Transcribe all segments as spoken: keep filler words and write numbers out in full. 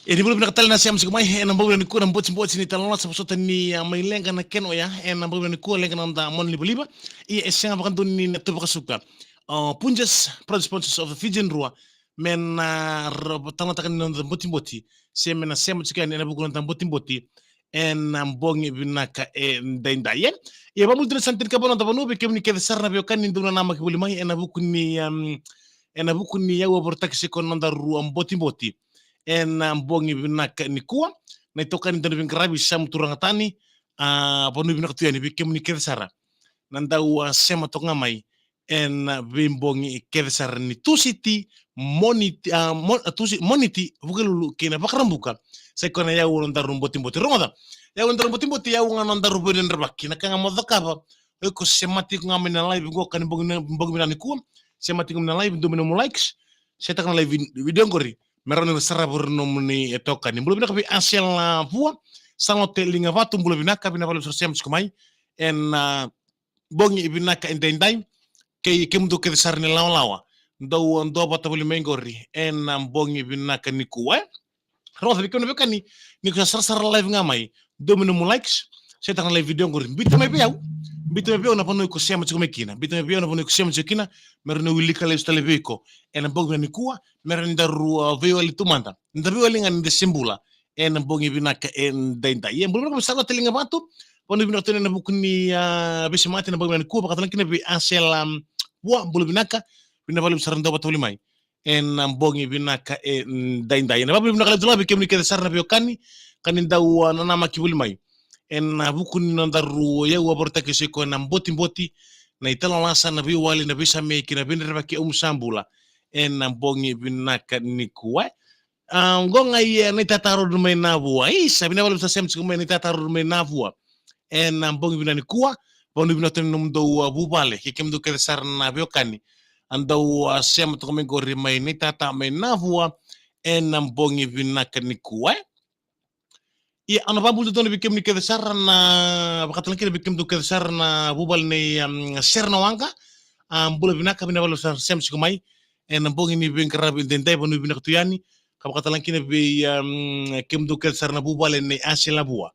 E ni bula vinaka tale na sema tiko mai ena bogi vinaka nikua na botiboti ni talanoa sa vosota ni, ah, mai leqa na kena oya ena bogi vinaka nikua, leqa na noda mona livaliva. Ia e sega vakadua ni na tu vakasuka. Ah, Punjas, proud sponsors of the Fijian Drua, me na, ah, ra-, talanoataka ni noda botiboti se me na sema tiko yani ena vuku ni noda botiboti ena bogi vinaka edaidai, e. Ia vakamudu na sa na tinikava na noda vanua vei kemuni kece sara na veiwekani dou nanamaki voli mai ena vuku ni, um, ena vuku ni yau a vorotaki se ko na noda rua botiboti ena bogi vinaka nikua. Na itokani dau ni veiqaravi Samu Turagatani, ah, vanua vinaka tu yani vei kemuni kece sara na dau, ah, sema toka ga mai ena veibogi kece sara ni Tusiti, Moniti, ah, Mo-, ah, Tusi-, Moniti, Vukelulu kei na Vakaraubuka. Sa i koya na yau na noda rua botiboti. Rogoca, yau na noda rua botiboti, yau ga na noda rua veidredrevaki. Na ka ga mo cakava, o iko sema tiko ga mai na live qo ka ni bogi, bogi vinaka nikua. Sema tiko mai na live, dua mai nomu likes. Setaka na live vid-, video qori me rawa ni sarava o ira na nomuni itokani. Bula vinaka vei Asela Vua, Salote Ligavatu, bula vinaka, vinaka vakalevu sara sema tiko mai ena, ah, bogi vinaka edaidai. Kei kemudou kece sara na ilawalawa dou, ah, dou vata voli mai qori ena, ah, bogi vinaka nikua, e. Rogoca vei kemuni na veiwekani, ni ko sa sarasara live ga mai, dua mai nomu likes. Setaka na live video qori, biuta mai vei au. Biuta mai vei au na vanua iko sema tiko mai kina. Biuta mai vei au na vanua iko sema tiko kina, me rawa ni wilika lesu tale vei iko ena bogi vinaka nikua, me rawa ni daru, ah, veiwali tu mada. Da veiwali ga ni da se bula ena bogi vinaka edaidai. Ia bula vinaka vei Salote Ligavatu, vanua vinaka tu yani ena vuku ni, ah, veisemati ena bogi vinaka nikua, vakatalega kina vei Asela, um, Vua, bula vinaka, vinaka vakalevu sara dou vata voli mai ena bogi vinaka edaidai. Ena vakavinavinaka levu tale ga vei kemuni kece sara na veiwekani ka ni dau, ah, nanamaki voli mai ena vuku ni nodaru yau a vorotaki se ko na botiboti, na italanoa lasa, na veiwali, na veisamei kei na veidredrevaki, au mu sa bula ena bogi vinaka nikua, e. Ah, qo ga ia na iTata Road mai Navua. Isa, vinaka vakalevu sa sema tiko mai na iTata Road mai Navua ena bogi vinaka nikua. Vanua vinaka tu yani nomudou, ah, vuvale, kei kemudou kece sara na veiwekani a dau, ah, sema toka mai qori mai na iTata mai Navua ena bogi vinaka nikua, e. Ia, au na vakabula tu yani vei kemuni kece sara na, vakatalega kina vei kemudou kece sara na vuvale nei, um, Sere na Waqa. Ah, bula vinaka, vinaka vakalevu sara sema tiko mai ena bogi ni veiqaravi edaidai, vanua vinaka tu yani. Ka vakatalega kina vei, um, kemudou kece sara na vuvale nei Asela Vua,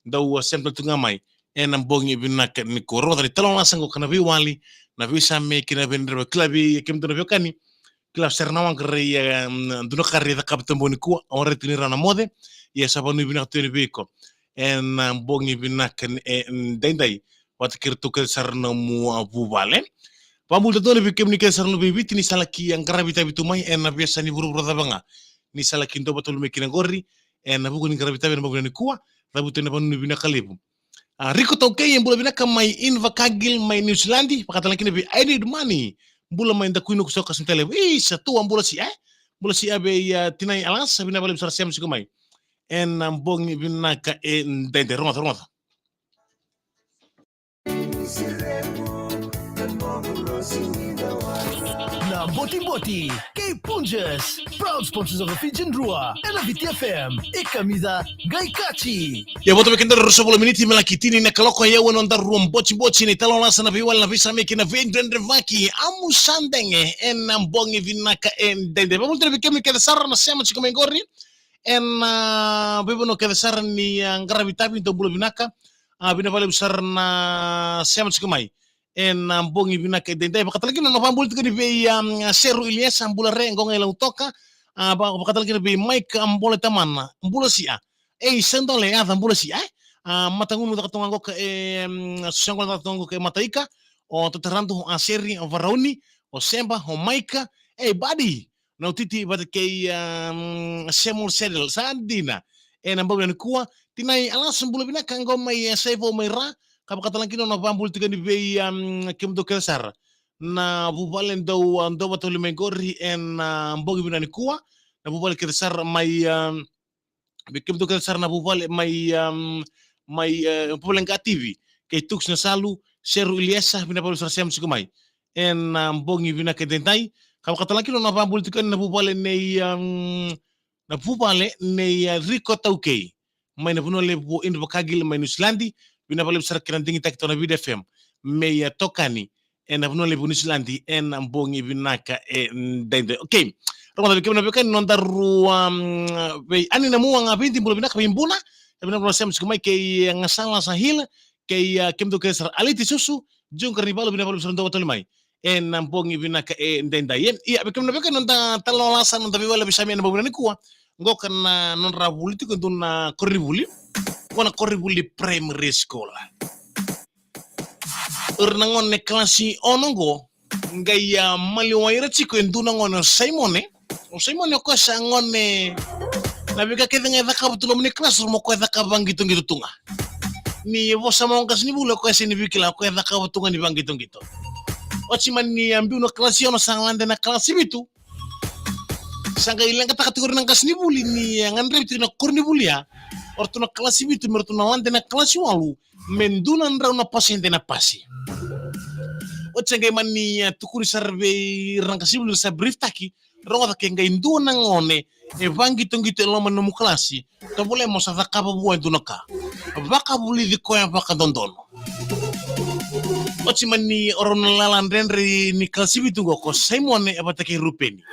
dou, ah, sema tale tu ga mai ena bogi vinaka nikua. Rogoca na italanoa lasa qo ka na veiwali, na veisamei kei na veidredrevaki, kila vei kemudou na veiwekani, kila Sere na Waqa, rairai, um, dua na ka rairai cakava tu ena bogi nikua, au raica ni rawa na moce. Ia sa vanua vinaka tu yani vei iko ena, ah, bogi vinaka ni, e, edaidai, vata kei iratou kece sara na nomu, ah, vuvale. Vakabula tu yani vei kemuni kece sara na luvei Viti, ni sa laki, ah, qaravi itavi tu mai ena veiyasa ni vuravura cava ga ni sa laki dau vata voli mai kina qori ena vuku ni qaravi itavi ena bogi vinaka nikua. Cavuta na vanua vinaka levu. Ah, Riko Taukei, e bula vinaka mai Invercargill mai Niusiladi, vakatalega kina vei I Need Money, bula mai Dakuinuku, Sokasi, Tailevu. Isa, tu a bula sia, e? Bula sia vei, ah, tinai Alasa, vinaka vakalevu sara sema tiko mai ena, ah, bogi vinaka edaidai. Rogoca, rogoca. Na Botiboti kei Punjas, proud sponsors of the Fijian Drua, ena Viti F M, e kamica qai kaci. Ia, vota vei kedaru ruasagavulu miniti me laki tini na kaloko, ia au na nodaru botiboti, na italanoa lasa, na veiwali, na veisamei kei na veidredrevaki, au mu sa dege ena bogi vinaka edaidai. Vakabula tu yani vei kemuni kece sara na sema tiko mai qori ena, ah, veivanua kece sara ni, ah, qaravi itavi, dou bula vinaka. Ah, vinaka vakalevu sara na sema tiko mai ena, ah, bogi vinaka edaidai. Vakatalega kina na vakabula tiko yani vei, ah, Seru Iliesa, bula re, qo ga i Lautoka. Ah, va-, vakatalega kina vei Mike, ah, Bole Tamana, bula sia. Ei, Sandole, yaca, bula sia, e? Ah, Matagunu caka tu ga qo ka, e, mm, Sosoqo caka tu ga qo ka e Mataika, o Tataradu, o Aseri, o Varauni, o Seba, o Maika, ei, buddy. Nautiti vata kei, um, Samuel Sedel, sa dina ena bogi nikua. Tinai Alasa, bula vinaka, qo mai, e, Saivo mai Ra, ka vakatalega kina na vakabula tiko yani vei, um, kemudou kece sara na vuvale dou, ah, dou vata voli mai qori ena, ah, bogi vinaka nikua. Na vuvale kece sara mai, um, vei kemudou kece sara na vuvale mai, um, mai, eh, vuvale Ga T V, kei Tuks Nasalu, Seru Iliesa, vinaka vakalevu sara sema tiko mai ena, ah, bogi vinaka edaidai. Ka vakatalega kina na vakabula tiko yani na vuvale nei, um, na vuvale nei, ah, Riko Taukei mai na vanua levu o Invercargill mai Niusiladi, vinaka vakalevu sara kina digitaki tu na Viti F M me, ah, tokani ena vanua levu o Niusiladi ena bogi vinaka edaidai. Okay. Rogoca vei kemuni na veiwekani noda rua, um, vei Ani na Mua ga vei Di, bula vinaka vei Buna. Kemuni na vula sema tiko mai kei, eh, Gasala Sahil, kei, eh, kemudou kei sara Aliti Susu, Jun Karanivalu, vinaka vakalevu sara dou vakatali mai. E na bogi vinaka e daidai. E, ia, vei kemuni na veiwekani noda talanoa lasa, noda veiwala vei Sami ena bogi nikua. Qo ka na nodra vuli tiko e dua na koronivuli. Qo na koronivuli primary school. O ira na gone kalasi ono qo, qai, a, maliwai ira tiko e dua na gone o Saimone. O Saimone o koya sa gone, na veika kece ga e cakava tu loma ni kalasi, o koya e cakava vaqitoqito tu ga. Ni vosa mai o qasenivuli, o koya sega ni via kila, o koya e cakava tu ga ni vaqitoqito. Oti mani a biu na kalasi ono, sa lade na kalasi vitu. Sa qai leqataka tiko o ira na qasenivuli ni, e, gadrevi tiko na koronivuli ya, o ratou na kalasi vitu me ratou na lade na kalasi walu, me dua na drau na pasede na pasi. Oti sa qai mani, e, tukuni sara vei ira na qasenivuli, sa brief taki, rogoca, ke qai dua na gone e vaqitoqito e loma ni nomu kalasi, tovolea mo sa cakava vua e dua na ka. Vakavulici koya vakadodonu. Oti mani o rau na lala dredre ni kalasi vitu qo, ko Saimone e vata kei Rupeni.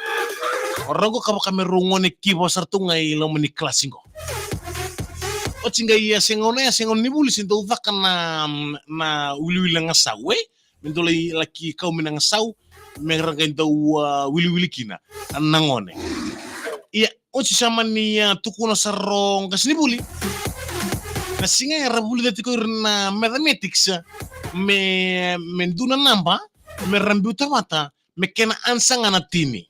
O rau qo ka vaka me rau gone kiva sara tu ga i loma ni kalasi qo. Oti qai, a, se gauna ya, se gauna ni vuli, se dau caka na, na wiliwili na gasau, e? Me dau lai laki kau mai na gasau, me ra qai dau, a, wiliwili kina na gone. Ia, oti sa mani, a, tukuna sara o qasenivuli. Na siga era vulica tiko ira na mathematics, me, me dua na naba, me ra biuta vata, me kena answer ga na tini.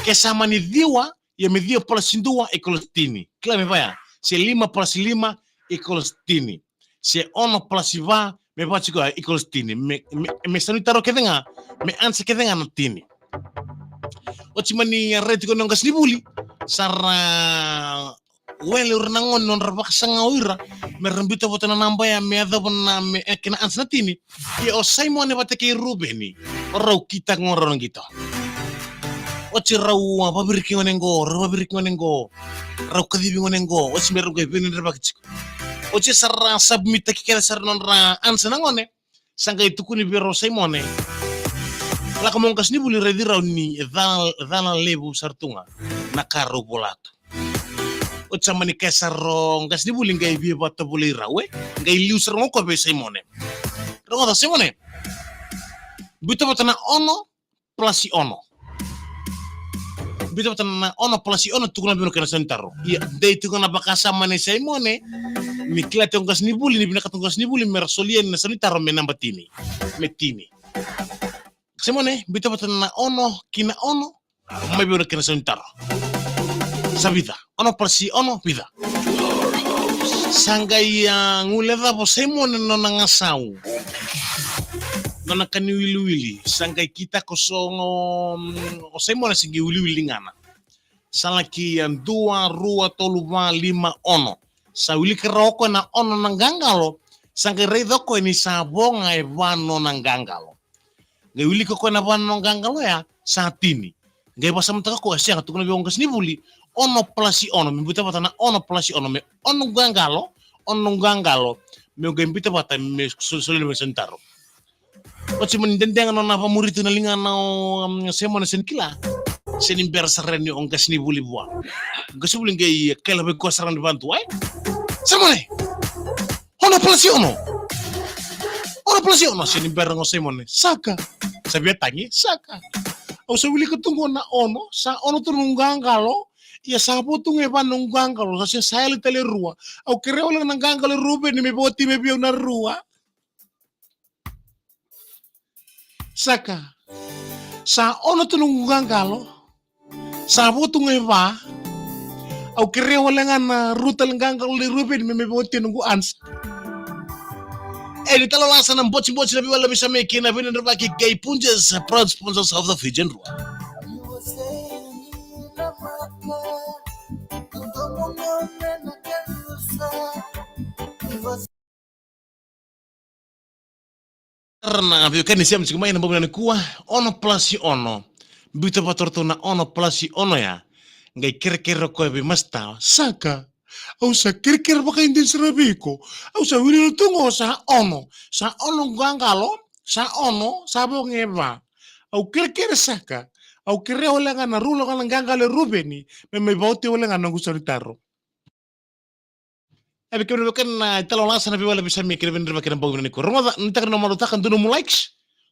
Ke sa mani ciwa, ia me ciwa plus dua equals tini. Kila me vaya, se lima plus lima equals tini. Se ono plus va, me va tiko ya equals tini. Me, me, me sa ni taro kece ga, me answer kece ga na tini. Oti mani a rai tiko na qasenivuli, sa ra wele o ira na gone nodra vakasaga o ira, me ra biuta vata na naba ya, me yacova na, me, e, kena answer na tini. Ia o Saimone vata kei Rupeni, o rau kitaka ga o rau na qito. Oti rau, a, vaviriki gone qo, rau vaviriki gone qo, rau kacivi gone qo, oti me rau qai veinadrevaki tiko. Oti sa ra submit taki kece sara nodra answer na gone, sa qai tukuni vei rau o Saimone. Lako mai o qasenivuli, raici rau ni e cala, cala levu sara tu ga na ka rau vola tu. Oti sa mani kaya sara o qasenivuli qai via vakatovolei rau, e? Qai liu sara ga o koya vei Saimone. Rogoca Saimone. Biuta vata na ono plus ono. Biuta vata na ono plus ono, tukuna vei au na kena sau ni taro. Ia, dei tiko na vakasama nei Saimone. Ni kila tiko o qasenivuli, ni vinakata o qasenivuli me ra solia na sau ni taro me naba tini. Me tini. Saimone, biuta vata na ono ki na ono, mai vei au na kena sau ni taro. Sa vica. Ono plus ono, vica. Sa qai, a, guilecava o Saimone na nona gasau. Nona ka ni wiliwili. Sa qai kitaka o so, o Saimone sa qai wiliwili ligana. Sa laki, a, dua, rua, tolu, va, lima, ono. Sa wilika rawa o koya na ono na qaqalo. Sa qai raica o koya ni sa vo ga e va nona qaqalo. Qai wilika o koya na va nona qaqalo ya, sa tini. Qai vakasamataka o koya, sega, tukuna vei au o qasenivuli, ono plus ono, me biuta vata na ono plus ono, me ono qaqalo, ono qaqalo, meu qai biuta vata, me so, solia mai na sau ni taro. Oti mani dedega nona vakamuri tu na ligana o, um, Saimone, sega ni kila. Sega ni bera sara yani o qasenivuli vua. Qasenivuli qai kaila vei koya sara ga ni vakadua, e? Saimone! Ono plus ono! Ono plus ono! Sega ni bera ga o Saimone. Saka! Sa via tagi, saka! Au sa wilika tu qo na ono, sa ono tu na noqu qaqalo, ia sa vo tu ga e va na noqu qaqalo, sa sega, sa yali tale e rua. Au kerea wale ga na qaqalo i Rupeni me voti mai vei au na rua. Saka. Sa ono tu noqu qaqalo. Sa vo tu ga e va. Au kerea wale ga na rua tale qaqalo nei Rupeni me, me voti noqu answer. E, ni talo lasa na botiboti na veiwala vei Sami kei na veinadravaki kei Punjas, proud sponsors of the Fijian Drua. Ra na veiwekani, sema tiko mai na bogi nikua, ono plus ono. Biuta vata o ratou na ono plus ono ya. Qai kerekere o koya vei masta, saka. Au sa kerekere vakaidina sara vei iko. Au sa wili tu qo sa ono. Sa ono qaqalo, sa ono, sa vo ga e va. Au kerekere saka. Au kerea wale ga na rula ga na qaqalo e Ruveni me mai vaoti wale ga na noqu saunitaro. E vei kemuni vei kemuni na italanoa lasa na veiwala vei Sami kei na veidrava kei na bogi vinaka nikua. Rogoca, ni taka ni nomu marautaka, dua nomu likes,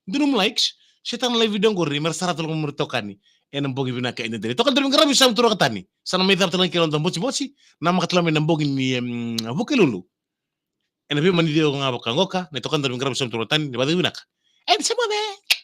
dua nomu likes. Share taka na live video qori me ra sarava tale ga mo itokani ena bogi vinaka edaidai. Toka na dua na veiqaravi Sami Turaga tani. Sa na mai cava tale ga kina noda bojiboji, namaka tale mai na bogi ni, em, Vukelulu. Ena veimaliwai ga vakaqoka, na itokani dau veiqaravi Sami Turaga tani, ni vakavinaka. Eda se moce.